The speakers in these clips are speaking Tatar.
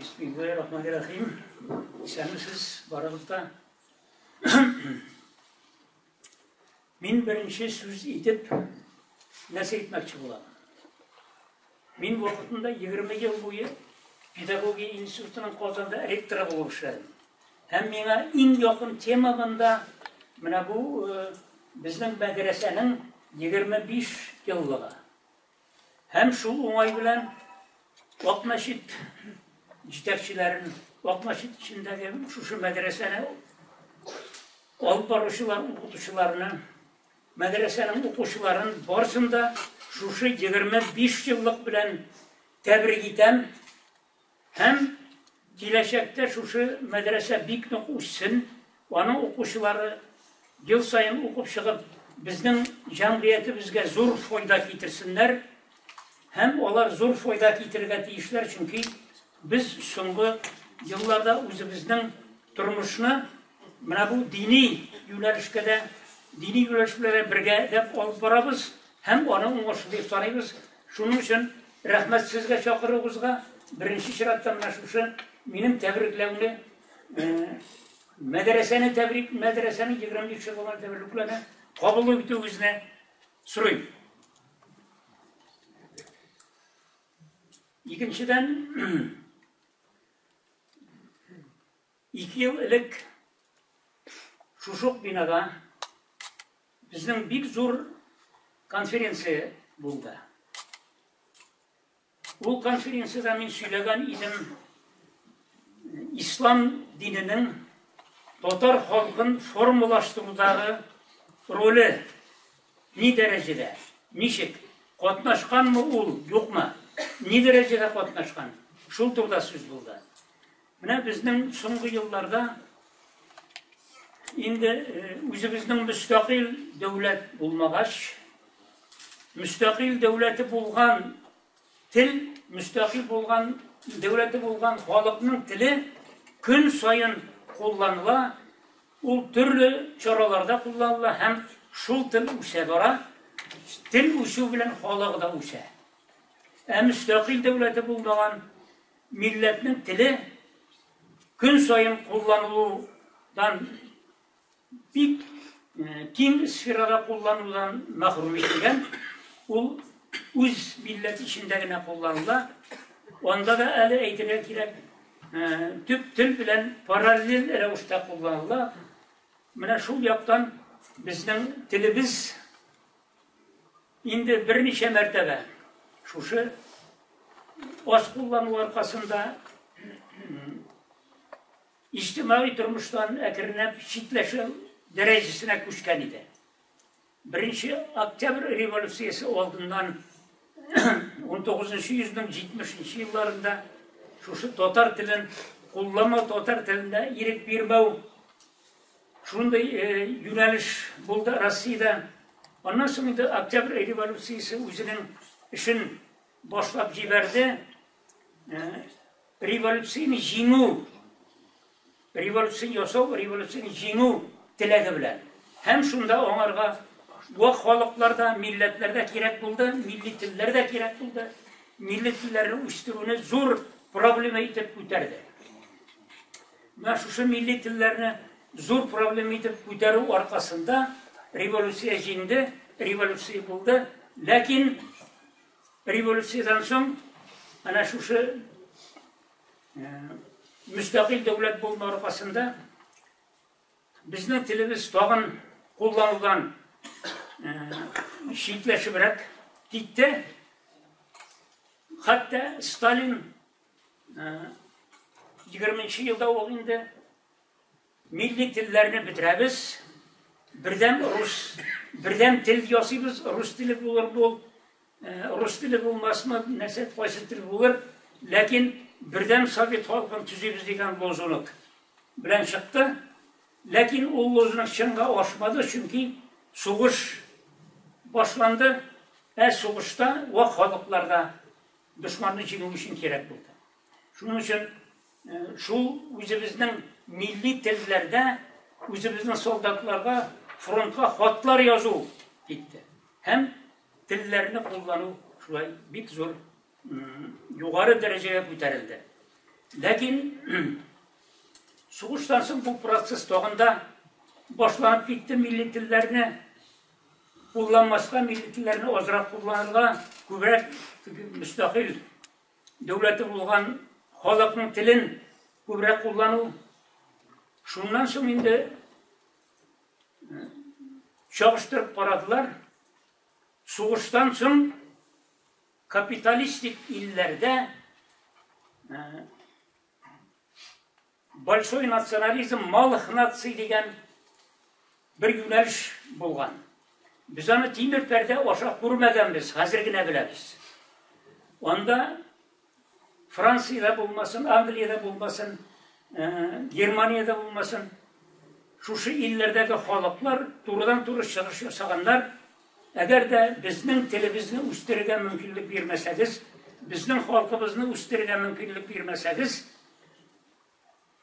Бисмиллаһир-рахманир-рахим. Исәнмесез барыгыз да. Мин беренче сүз итеп нәрсә әйтмәкче булам. Мин вакытында 20 ел буе педагогия институтының Казанда ректоры булып эшләдем. Һәм миңа иң якын тема монда менә бу безнең мәдрәсәнең 25 еллыгы. Һәм шул уңай белән Ак мәчет җитәкчеләрен, Ак мәчет эчендәге шушы мәдрәсәне алып баручылар, укытучыларны, мәдрәсәнең укучыларын барысын да шушы 25 еллык белән тәбрик итәм. Һәм киләчәктә шушы мәдрәсә бик нык үссен, аның укучылары ел саен укып чыгып, безнең җәмгыятебезгә зур файда китерсеннәр. Һәм алар зур файда китерергә тиешләр, чөнки без соңгы елларда үзебезнең тормышны менә бу дини юнәлешкә дә, дини юнәлеш белән бергә дә алып барабыз һәм аны уңышлы дип саныйбыз. Шуның өчен рәхмәт сезгә чакыруыгызга. Беренче чиратта менә шушы минем тәбрикләүне, мәдрәсәне тәбрик, мәдрәсәнең 25 еллыгын тәбрикләүне кабул итүегезне сорыйм. Икенчедән, 2 ел элек шушы ук бинада безнең бик зур конференция булды. Ул конференциядә мин сөйләгән идем ислам диненең татар халкын формалаштырудагы роле ни дәрәҗәдә, ничек, катнашканмы ул, юкмы, ни дәрәҗәдә катнашкан, шул турыда сүз булды. Менә безнең соңгы елларда инде үзебезнең мөстәкыйль дәүләт булмагач, мөстәкыйль дәүләте булган тел, мөстәкыйль булган дәүләте булган халыкның теле көн саен кулланыла, ул төрле чараларда кулланыла һәм шул тел үсә бара. Тел үсү белән халык да үсә. Ә мөстәкыйль дәүләте булмаган милләтнең теле көн саен кулланылудан бик киң сферада кулланудан мәхрүм ителгән, ул үз милләте эчендә генә кулланыла. Анда да әле әйтергә кирәк, төп тел белән параллель рәвештә кулланыла. Менә шул яктан безнең телебез инде берничә мәртәбә шушы аз куллану аркасында иҗтимагый тормыштан әкренләп читләшү дәрәҗәсенә күчкән иде. Беренче Октябрь революциясе алдыннан 19 йөзнең 70 елларында шушы татар телен кулланмау, татар телендә ирек бирмәү шундый юнәлеш булды Россиядә. Аннан соң инде Октябрь революциясе үзенең эшен башлап җибәрде. Революцияне җиңү, революция ясау, революцияне җиңү теләге белән. Һәм шунда аңарга вак халыклар да, милләтләр дә кирәк булды, милли телләр дә кирәк булды. Милли телләрне үстерүне зур проблема итеп күтәрде. Менә шушы милли телләрне зур проблема итеп күтәрү аркасында революция җиңде, революция булды. Ләкин революциядән соң әнә шушы мөстәкыйль дәүләт булмау аркасында безнең телебез тагын кулланудан читләшебрәк китте. Хәтта Сталин 20 елда ул инде милли телләрне бетерәбез, бердәм рус, бердәм тел ясыйбыз, рус теле булыр бу, рус теле булмасмы, нәрсә, кайсы тел булыр, ләкин бердәм совет халкын төзибез дигән лозунг белән чыкты. Ләкин ул лозунг чынга ашмады, чөнки сугыш башланды, ә сугышта вак халыкларда дошманны җиңү өчен кирәк булды. Шуның өчен шул үзебезнең милли телләрдә үзебезнең солдатларга фронтка хатлар язу китте. Һәм телләрне куллану шулай бик зур югары дәрәҗәгә күтәрелде. Ләкин сугыштан соң бу процесс тагын да башланып китте, милли телләрне кулланмаска, милли телләрне азрак кулланырга, күбрәк мөстәкыйль дәүләте булган халыкның телен күбрәк куллану. Шуннан соң инде чагыштырып карадылар. Сугыштан соң капиталистик илләрдә большой национализм малых наций дигән бер юнәлеш булган. Без аны тимер пәрдә аша күрмәгәнбез, хәзер генә беләбез. Анда Франциядә булмасын, Англиядә булмасын, Германиядә булмасын, шушы илләрдәге халыклар турыдан-туры чыгыш ясаганнар, әгәр дә безнең телебезне үстерергә мөмкинлек бирмәсәгез, безнең халкыбызны үстерергә мөмкинлек бирмәсәгез,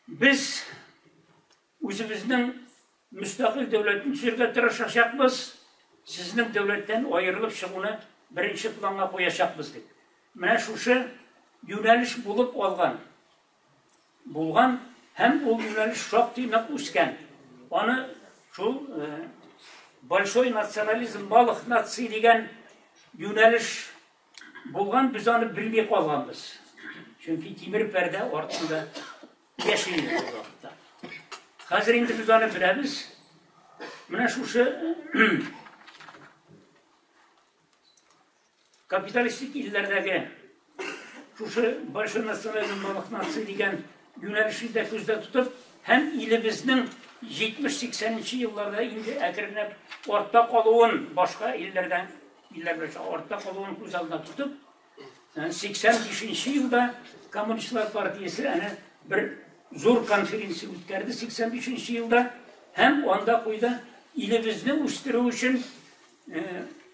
без үзебезнең мөстәкыйль дәүләтне төзергә тырышачакбыз, сезнең дәүләттән аерылып чыгуны беренче планга куячакбыз дип. Менә шушы юнәлеш булып алган, булган һәм ул юнәлеш шактый нык үскән. Аны шул большой национализм малых наций дигән юнәлеш булган, без аны белми калганбыз. Чөнки тимер пәрдә артында яши идек ул вакытта. Хәзер инде без аны беләбез. Менә шушы капиталистик илләрдәге шушы большой национализм малых наций дигән юнәлешне дә күздә тотып һәм илебезнең 70-80 елларда инде әкренләп артта калуын, башка илләрдән илләр белән артта калуын күз алдына тотып, 85 елда Коммунистлар партиясе әнә бер зур конференция үткәрде 85 елда һәм анда куйды илебезне үстерү өчен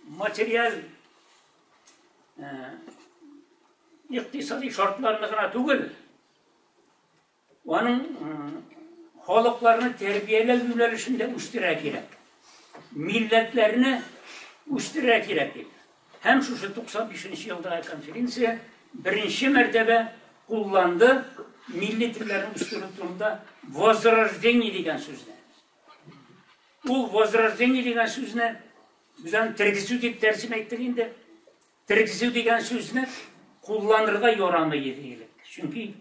материаль икътисади шартларны гына түгел, аның халыкларны тәрбияләү юнәлешендә үстерә кирәк. Милләтләрне үстерә кирәк дип. Һәм шушы 95 елдагы конференция беренче мәртәбә кулланды милли телләрне үстерү турында возрождение дигән сүзне. Ул возрождение дигән сүзне без аны тергезү дип тәрҗемә иттек инде. Тергезү дигән сүзне кулланырга ярамый иде элек. Чөнки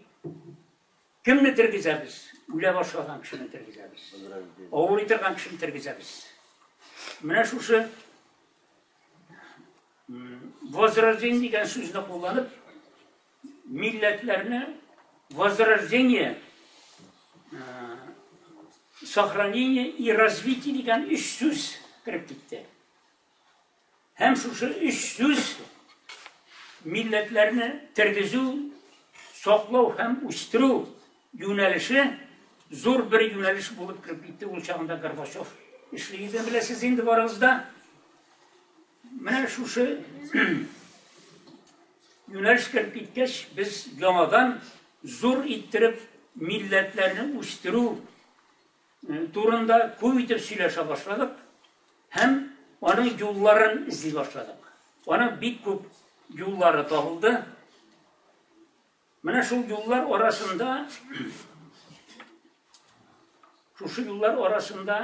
кемне тергезәбез? Үлә башлаган кешене тергезәбез. Авырый торган кешене тергезәбез. Менә шушы возрождение дигән сүзне кулланып, милләтләрне возрождение, сохранение и развитие дигән өч сүз кереп китте. Һәм шушы өч сүз милләтләрне тергезү, саклау һәм үстерү юнәлеше зур бер юнәлеш булып кереп китте. Ул чагында Горбачев эшли иде, беләсез инде барыгыз да. Менә шушы юнәлеш кереп киткәч, без яңадан зур иттереп милләтләрне үстерү турында күп итеп сөйләшә башладык һәм аның юлларын эзли башладык. Аның бик күп юллары табылды. Менә шул юллар арасында шушы юллар арасында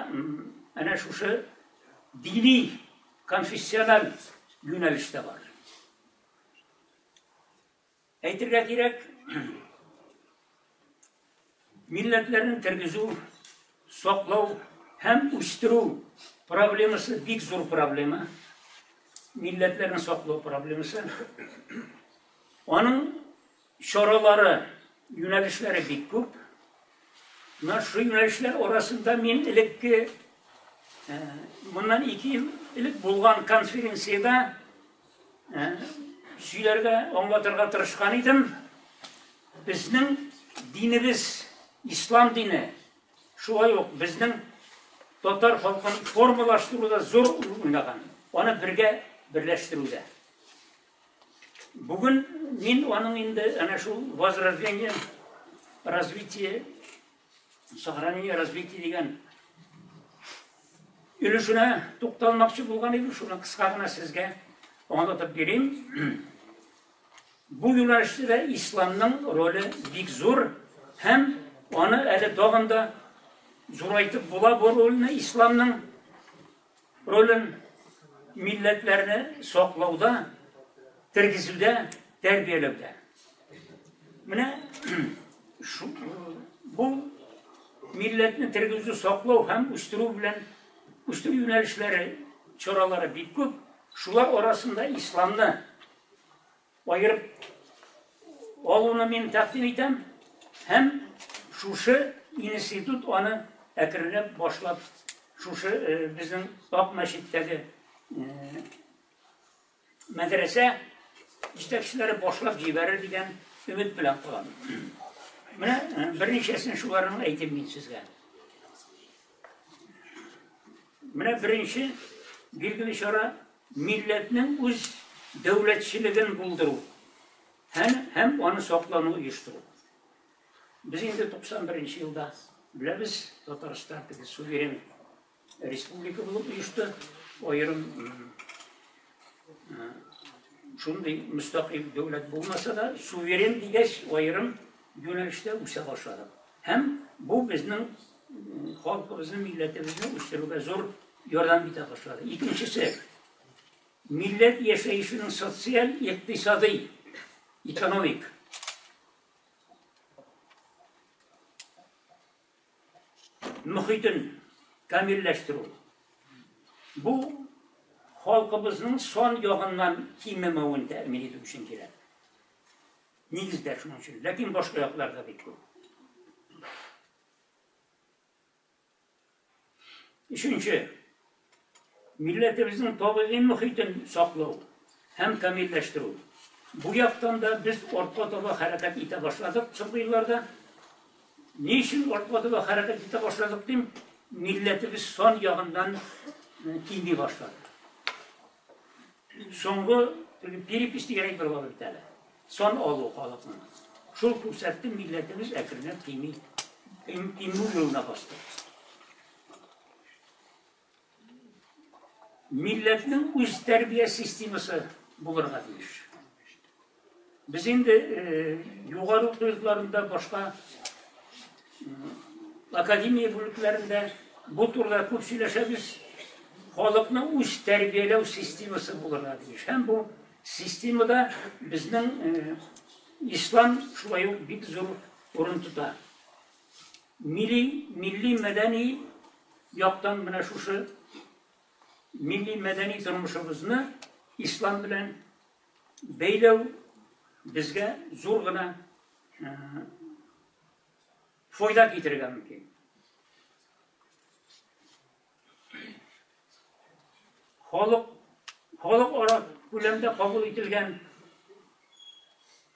әнә шушы дини конфессиональ юнәлеш тә бар. Әйтергә кирәк, милләтләрне тергезү, саклау һәм үстерү проблемасы бик зур проблема. Милләтләрне саклау проблемасы. Аның чаралары, юнәлешләре бик күп. Менә шул юнәлешләр арасында мин элекке моннан 2 ел элек булган конференциядә сөйләргә, аңлатырга тырышкан идем. Безнең динебез, ислам дине, шулай ук безнең татар халкын формалаштыруда зур роль уйнаган. Аны бергә берләштерүдә. Бүген мин аның инде әнә шул возрождение, развитие, сохранение, развитие дигән өлешенә тукталмакчы булган идем, шуны кыска гына сезгә аңлатып бирим. Бу юнәлештә дә исламның роле бик зур һәм аны әле тагын да зурайтып була бу рольне, исламның ролен милләтләрне саклауда, тергезүдә, тәрбияләүдә. Менә шу, бу милләтне тергезү, саклау һәм үстерү белән үстерү юнәлешләре, чаралары бик күп. Шулар арасында исламны аерып алуны мин тәкъдим итәм һәм шушы институт аны әкренләп башлап шушы безнең Ак мәчеттәге мәдрәсә җитәкчеләре башлап җибәрер дигән өмет белән калам. Менә берничәсен шуларның әйтим мин сезгә. Менә беренче билгеле чара милләтнең үз дәүләтчелеген булдыру һәм һәм аны саклану оештыру. Без инде 91 елда беләбез, Татарстан теге суверен республика булып оешты, аерым шундый мөстәкыйль дәүләт булмаса да, суверен дигәч, аерым юнәлештә үсә башлады. Һәм бу безнең халкыбызны, милләтебезне үстерүгә зур ярдәм итә башлады. Икенчесе, милләт яшәешенең социаль, икътисадый, экономик мөхитен камилләштерү. Бу халкыбызның сан ягыннан кимемәвен тәэмин итү өчен кирәк. Нигездә шуның өчен, ләкин башка яклар да бик күп. Өченче, милләтебезнең табигый мөхитен саклау һәм камилләштерү. Бу яктан да без артка таба хәрәкәт итә башладык соңгы елларда. Ни өчен артка таба хәрәкәт итә башладык дим? Милләтебез сан ягыннан кими башлады. Соңгы перепись дигән әйбер бар бит әле. Сан алу халыкның. Шул күрсәтте, милләтебез әкренләп кими, кимү юлына басты. Милләтнең үз тәрбия системасы булырга тиеш. Без инде югары уку йортларында, башка академия бүлекләрендә бу турыда күп сөйләшәбез. Халыкны үз тәрбияләү системасы булырга тиеш. Һәм бу системада безнең ислам шулай ук бик зур урын тота. Милли, милли мәдәни яктан менә шушы милли мәдәни тормышыбызны ислам белән бәйләү безгә зур гына файда китерергә мөмкин. Халык халык ара күләмдә кабул ителгән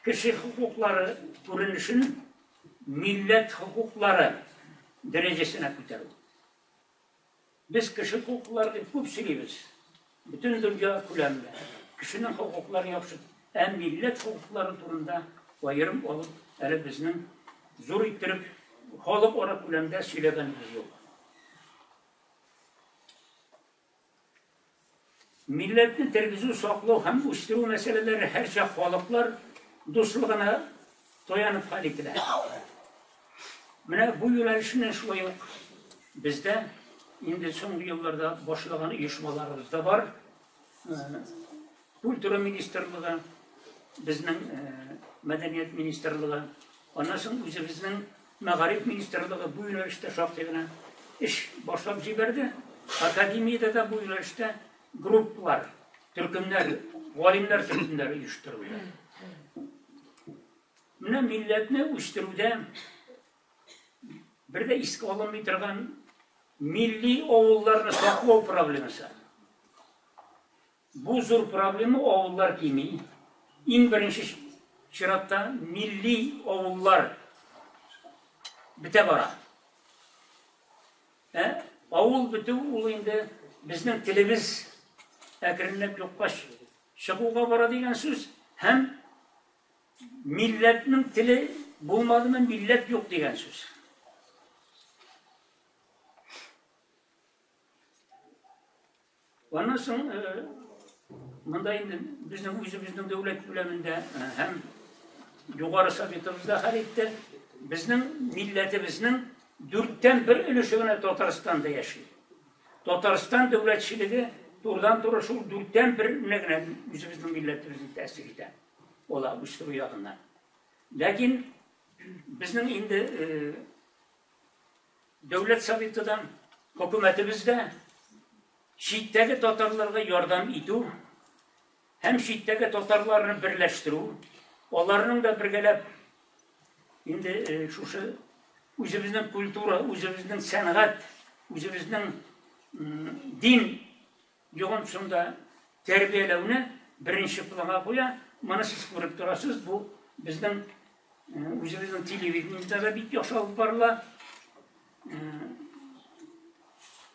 кеше хокуклары күренешен милләт хокуклары дәрәҗәсенә күтәрү. Без кеше хокуклары дип күп сөйлибез. Бөтен дөнья күләмендә кешенең хокуклары яхшы. Ә милләт хокуклары турында аерым алып әле безнең зур иттереп халык ара күләмдә сөйләгәнебез юк. Милләтне тергезү, саклау һәм үстерү мәсьәләләре һәрчак халыклар дуслыгына таянып хәл ителә. Менә бу юнәлешне шулай ук бездә инде соңгы елларда башлаган оешмаларыбыз да бар. Культура министрлыгы, безнең мәдәният министрлыгы, аннан соң үзебезнең Мәгариф министрлыгы бу юнәлештә шактый гына эш башлап җибәрде. Академиядә дә бу юнәлештә группалар, төркемнәр, галимнәр төркемнәре оештырылды. Менә милләтне үстерүдә бер дә искә алынмый торган милли авылларны саклау проблемасы. Бу зур проблема, авыллар кими. Иң беренче чиратта милли авыллар бетә бара. Ә авыл бетү ул инде безнең телебез әкренләп юкка чыгуга бара дигән сүз һәм милләтнең теле булмадымы милләт юк дигән сүз. Аннан соң Монда инде безнең үзебезнең дәүләт күләмендә һәм Югары Советыбыз да хәл итте. Безнең милләтебезнең дүрттән бер өлеше генә Татарстанда яши. Татарстан дәүләтчелеге турыдан-туры шул дүрттән беренә генә үзебезнең милләтебезне тәэсир итә. Ала үстерү ягыннан. Ләкин безнең инде Дәүләт Советы да, хөкүмәтебез дә читтәге татарларга ярдәм итү һәм читтәге татарларны берләштерү, аларның да бергәләп инде шушы үзебезнең культура, үзебезнең сәнгать, үзебезнең дин йогынтысында тәрбияләүне беренче планга куя. Моны сез күреп торасыз, бу безнең үзебезнең телевидениедә дә бик яхшы алып барыла.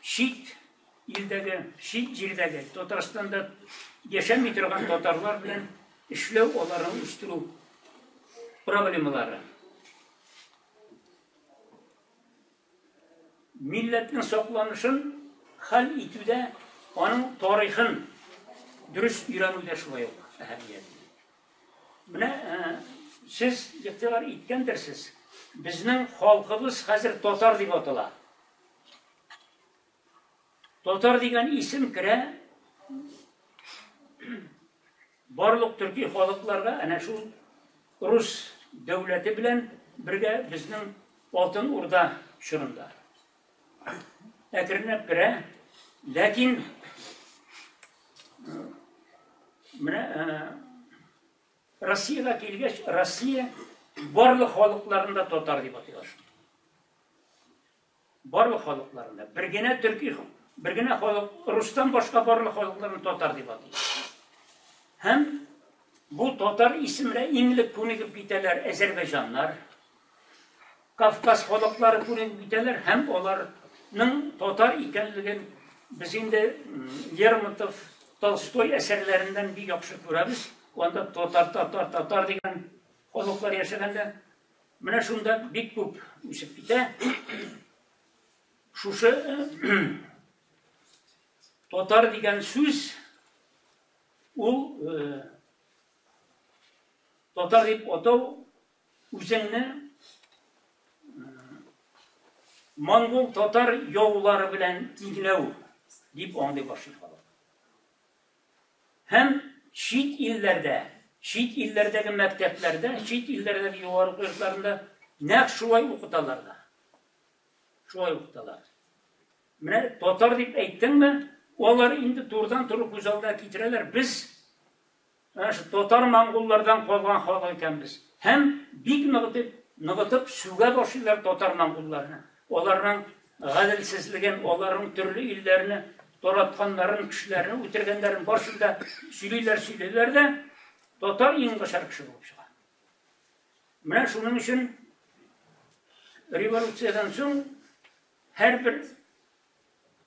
Чит илдәге, чит җирдәге, Татарстанда яшәми торган татарлар белән эшләү, аларны үстерү проблемалары. Милләтнең сакланышын хәл итүдә аның тарихын дөрес өйрәнү дә шулай ук әһәмиятле. Менә сез игътибар иткәндерсез, безнең халкыбыз хәзер татар дип атала. Татар дигән исем керә барлык төрки халыкларга әнә шул рус дәүләте белән бергә безнең Алтын Урда чорында. Әкренләп керә, ләкин менә Россиягә килгәч, Россия барлык халыкларын да татар дип атый башлый. Барлык халыкларында. Бер генә төрки, бер генә халык, рустан башка барлык халыкларны татар дип атый. Һәм бу татар исеменә иң элек күнегеп китәләр әзербайҗаннар, Кавказ халыклары күнегеп китәләр һәм аларның татар икәнлеген без инде Лермонтов, Толстой әсәрләреннән бик яхшы күрәбез. Анда татар, татар, татар дигән халыклар яшәгәндә. Менә шунда бик күп үсеп китә. Шушы татар дигән сүз ул татар дип атау үзеңне монгол-татар яулары белән тиңләү дип аңлый башлый халык. Һәм чит илләрдә, чит илләрдәге мәктәпләрдә, чит илләрдәге югары уку йортларында нәкъ шулай укыталар да. Шулай укыталар. Менә татар дип әйттеңме, алар инде турыдан-туры күз алдына китерәләр. Без Менә шу татар-монголлардан калган халык икәнбез. Һәм бик ныгытып, ныгытып сүгә башлыйлар татар-монголларны. Аларның гаделсезлеген, аларның төрле илләрне таратканнарын, кешеләрне үтергәннәрен барысын да сөйлиләр, сөйлиләр дә, татар иң начар кеше булып чыга. Менә шуның өчен революциядән соң һәрбер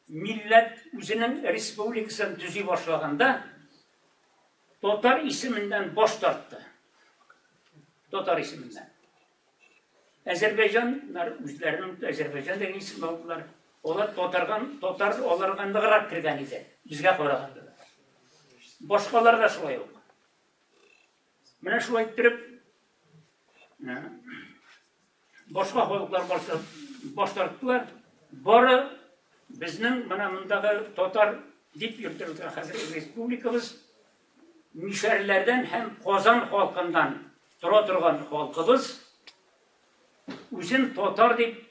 Милләт үзенең республикасын төзи башлаганда, татар исеменнән баш тартты. Татар исеменнән. Әзербайҗаннар үзләренең Әзербайҗан дигән исем алдылар. Алар татарган, татар аларга ныграк кергән иде, безгә караганда да. Башкалар да шулай ук. Менә шулай иттереп, Башка халыклар баш тарттылар. Бары безнең менә мондагы татар дип йөртелгән хәзер республикабыз мишәрләрдән һәм Казан халкыннан тора торган халкыбыз үзен татар дип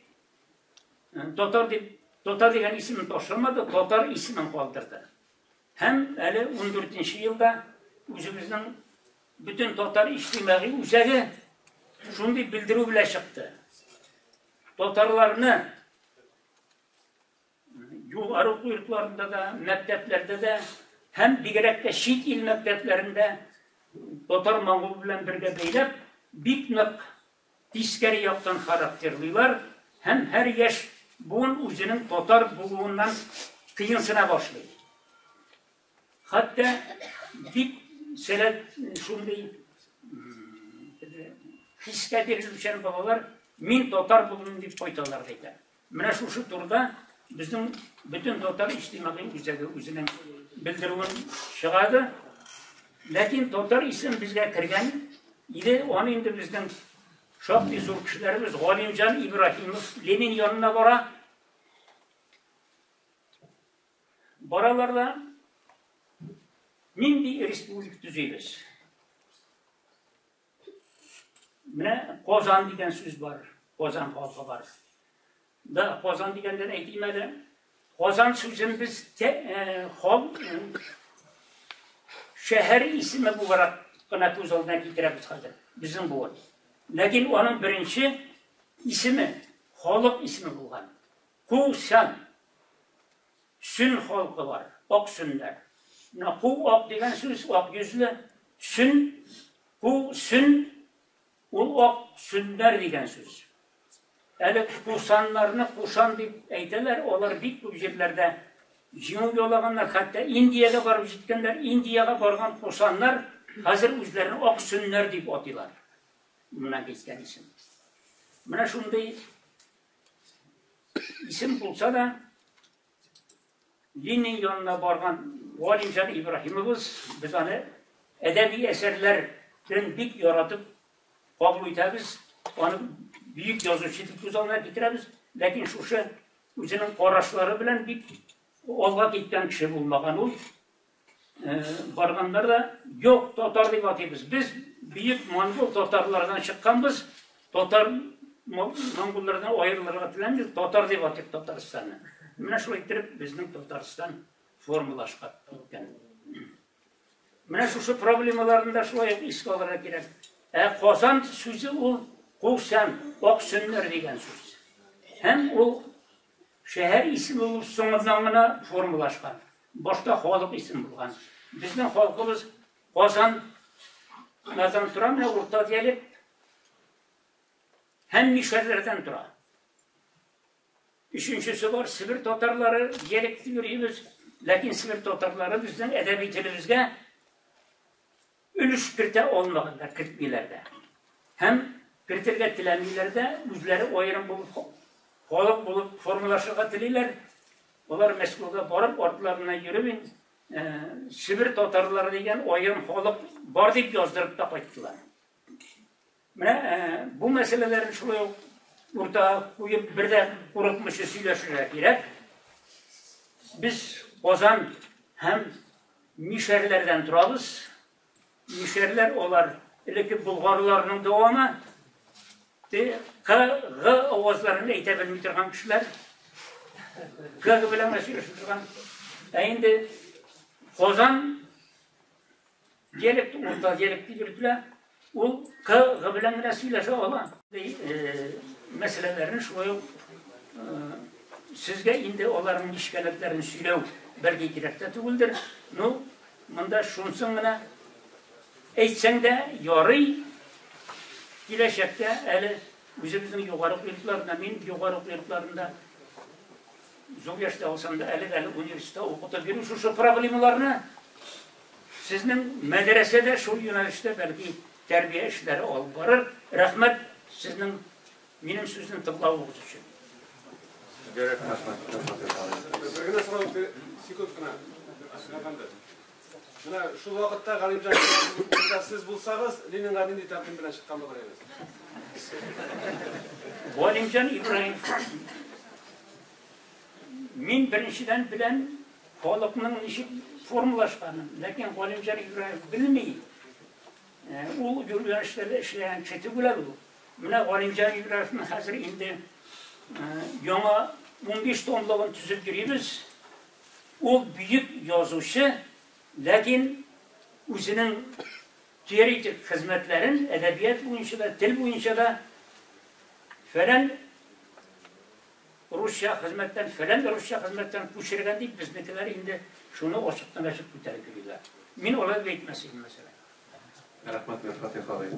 татар дип татар дигән исемен ташламады, татар исемен калдырды. Һәм әле 14 елда үзебезнең Бөтен татар иҗтимагый үзәге шундый белдерү белән чыкты. Татарларны югары уку йортларында да, мәктәпләрдә дә һәм бигрәк тә чит ил мәктәпләрендә татар-монгол белән бергә бәйләп, бик нык тискәре яктан характерлыйлар һәм һәр яшь буын үзенең татар булуыннан кыенсына башлый. Хәтта бик сәләт шундый хискә бирелүчән балалар мин татар булдым дип кайталар да икән. Менә шушы турыда безнең бөтен татар иҗтимагый үзәге үзенең белдерүен чыгарды. Ләкин татар исем безгә кергән иде. Аны инде безнең шактый зур кешеләребез Галимҗан Ибраһимов Ленин янына бара. Баралар да нинди республика төзибез? Менә Казан дигән сүз бар. Казан халкы бар. Да, Казан дигәндән әйтим әле. Казан сүзен без шәһәр исеме буларак кына күз алдына китерәбез хәзер. Безнең буын. Ләкин аның беренче исеме халык исеме булган. Кусан. Сөн халкы бар, ак сөннәр. Менә ку ак дигән сүз, ак йөзле, сөн, ку сөн, ул ак сөннәр дигән сүз. Әле кусаннарны кушан дип әйтәләр, алар бик күп җирләрдә җиңү яулаганнар, хәтта Индиягә барып җиткәннәр. Индиягә барган кушаннар хәзер үзләрен ак сөннәр дип атыйлар. Моннан киткән исем. Менә шундый Исем булса да, Ленин янына барган Галимҗан Ибраһимовыз, без аны әдәби әсәрләрен бик яратып кабул итәбез, аны бөек язучы дип күз алдына китерәбез, ләкин шушы үзенең карашлары белән бик алга киткән кеше булмаган ул. Барганнар да, юк, татар дип атыйбыз. Без бөек монгол татарлардан чыкканбыз, татар монголлардан аерылырга теләмибез, татар дип атыйк Татарстанны. Менә шулай иттереп безнең Татарстан формалашкан икән. Менә шушы проблемаларны да шулай ук искә алырга кирәк. Ә Казан сүзе ул кусән, ак сөннәр дигән сүз. Һәм ул шәһәр исеме булып соңыннан гына формалашкан. Башта халык исем булган. Безнең халкыбыз Казан надан тора, менә урта диалект һәм мишәрләрдән тора. Өченчесе бар, Себер татарлары диалект дип йөрибез. Ләкин Себер татарлары безнең әдәби телебезгә өлеш кертә алмаганнар, кертмиләр дә. Һәм кертергә теләмиләр дә, үзләре аерым булып, халык булып формалашырга телиләр. Алар Мәскәүгә барып, артларына йөреп, Себер татарлары дигән аерым халык бар дип яздырып та кайттылар. Менә бу мәсьәләләрне шулай ук уртага куеп, бер дә курыкмыйча сөйләшергә кирәк. Без Казан һәм мишәрләрдән торабыз. Мишәрләр алар элекке болгарларның дәвамы. Т, К, Г авазларын әйтә белми торган кешеләр. Г белән генә сөйләшә торган. Ә инде Казан диалект, урта диалект дип йөртелә. Ул К, Г белән генә сөйләшә ала. Мәсьәләләрне шулай ук сезгә инде аларның нечкәлекләрен сөйләү бәлки кирәк тә түгелдер. Ну, монда шунысын гына әйтсәң дә ярый, киләчәктә әле үзебезнең югары уку йортларында, мин югары уку йортларында зур яшьтә булсам да, әле дә университетта укытып йөрим шушы проблемаларны. Сезнең мәдрәсәдә шул юнәлештә бәлки тәрбия эшләре алып барыр. Рәхмәт сезнең минем сүзне тыңлавыгыз өчен. Рәхмәт. Бер генә сорау, бер секунд кына. Әфәнде. Менә шул вакытта Галимҗан Ибраһимов сез булсагыз, Ленинга нинди тәкъдим белән чыккан булыр идегез? Галимҗан Ибраһимов мин беренчедән беләм халыкның ничек формалашканын, ләкин Галимҗан Ибраһимов белми. Ул юнәлешләрдә эшләгән кеше түгел әле ул. Менә Галимҗан Ибраһимовның хәзер инде яңа 15 томлыгын төзеп йөрибез. Ул бөек язучы, ләкин үзенең теоретик хезмәтләрен әдәбият буенча да, тел буенча да фәлән русча хезмәттән, фәлән русча хезмәттән күчергән дип безнекеләр инде шуны ачыктан-ачык күтәреп йөриләр. Мин алай дип әйтмәс идем, мәсәлән. Рәхмәт, Мирфатих абый.